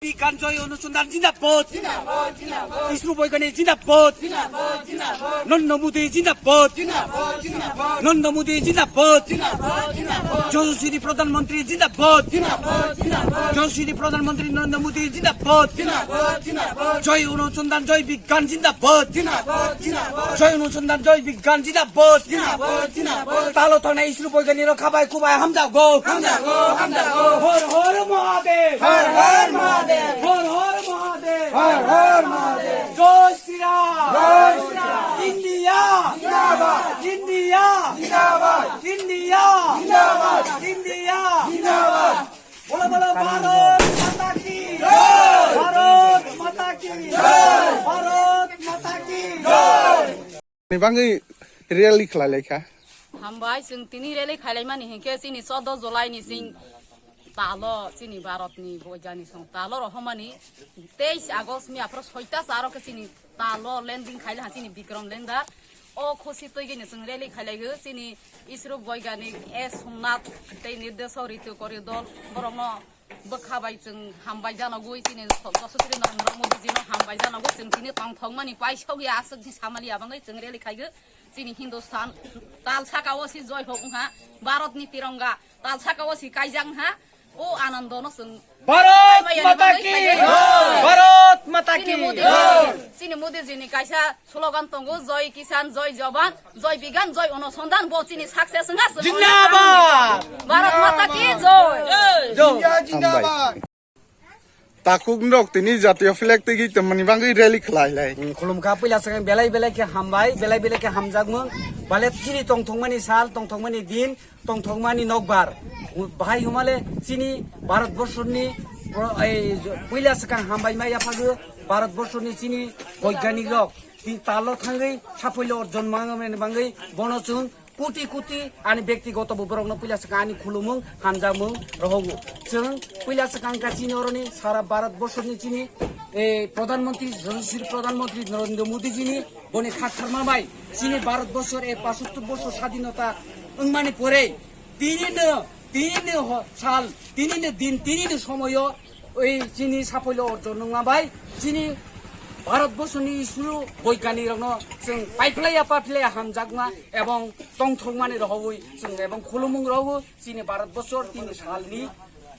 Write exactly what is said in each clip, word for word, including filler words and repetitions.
বিজ্ঞান জয় অনুসন্ধান জিন্দাবাদ। ইসরো বৈজ্ঞানিক জিন্দাবাদ। নরেন্দ্র মোদী জিন্দাবাদ। নরেন্দ্র মোদী জিন্দাবাদ। যশস্বী প্রধানমন্ত্রী জিন্দাবাদ। যশস্বী প্রধানমন্ত্রী নরেন্দ্র মোদী জিন্দাবাদ। জয় অনুসন্ধান জয় বিজ্ঞান জিন্দাবাদ। জয় অনুসন্ধান জয় বিজ্ঞান জিন্দাবাদ। Talo thangna isru boigani rok khabai kubai hamjago. Hamjago, hamjago. Har har Mahadev. Har har Mahadev. Har har Mahadev. Har har Mahadev. Jai Shri Ram. Jai Shri Ram. India. Zindabad. India. Zindabad. India. Zindabad. India. Zindabad. Bolo bolo Bharat Mata ki. Jai. Bharat Mata ki. Jai. Bharat Mata ki. Jai. Ni bangwi rally khlai lai kha. Hambai, chwng tini rally khailai mani hinkhe chini choudo July ni chwng talo chini Bharat ni boijani song talo rohormani teis August mi aphro soita charo khe chini talo landing khailai ha chini Bikram lander. O khusi twi gini chwng rally khailai go chini isro boiganik S Somnath tei nirdesok Ritu Kori dol borokno bwkha bai chwng hambai janagwi chini Yashaswi Narendra Modi jino hambai janagwi chwng tini tongthokmani paisogwi aswkni samali abangwi chwng rally khaigo. Chini Hindustan tal saka o si joy hok wngha, Bharat ni tironga tal saka o si kaijak wngha. O anando no chwng Bharat Mata ki jai! Bharat Mata ki jai! Chini Modi jini kaisa slogan tongo, Jai Kisan, Jai Jawan, Jai Bigyan, Jai Onusandhan, bo chini success wngkha, chwng Zindabad! Bharat Mata ki jai! Jai! Hambai. Takhuk nok tini jatiyo flag tigi tongmani bangwi rally khlai lai. Khulumkha, puila swkang belai belai khe hambai, belai belai khe hamjakmung. Bale chini tongthokmani sal, tongthokmani din, tongthokmani nokbar. Bahai humale chini Bharat borshoni pro-, ei, puila swkang hambai mai yaphago Bharat borshoni chini boigyanik rok. Tin talo thangwi saphwilo orjon mangmani bangwi bono chwng koti koti ani bektigoto bo borokno puila swkang ani khulumung hamjakmung rohogo. Chwng puila swkang kha chini oroni sara Bharat borshoni chini, eh, Pradhan Mantri, Yashaswi Pradhan Mantri Narendra Modi jini boni khatharma bai chini Bharat borshor e pachottor borshor sadhinota wngmani pore tinino, tinino ho-, sal, tinino din, tinino somoyo oi chini saphwilo orjon wngma bai chini Bharat borshoni isru boigyanik rokno chwng paiphlaiya paiphlaiya hamjakma ebong tongthokmani rohogwi chwng ebong khulumung rohogwi chini Bharat borshor tini salni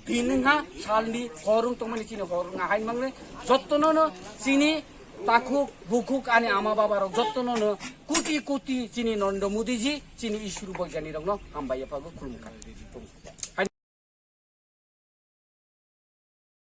din wngha, salni hor wng tongmani chini hor wngha hai mangne jottono no chini takhuk bukhuk ani ama baba rok jottono no koti koti chini Narendra Modi ji chini isru boigyanik rokno hambai yaphago khulumkha.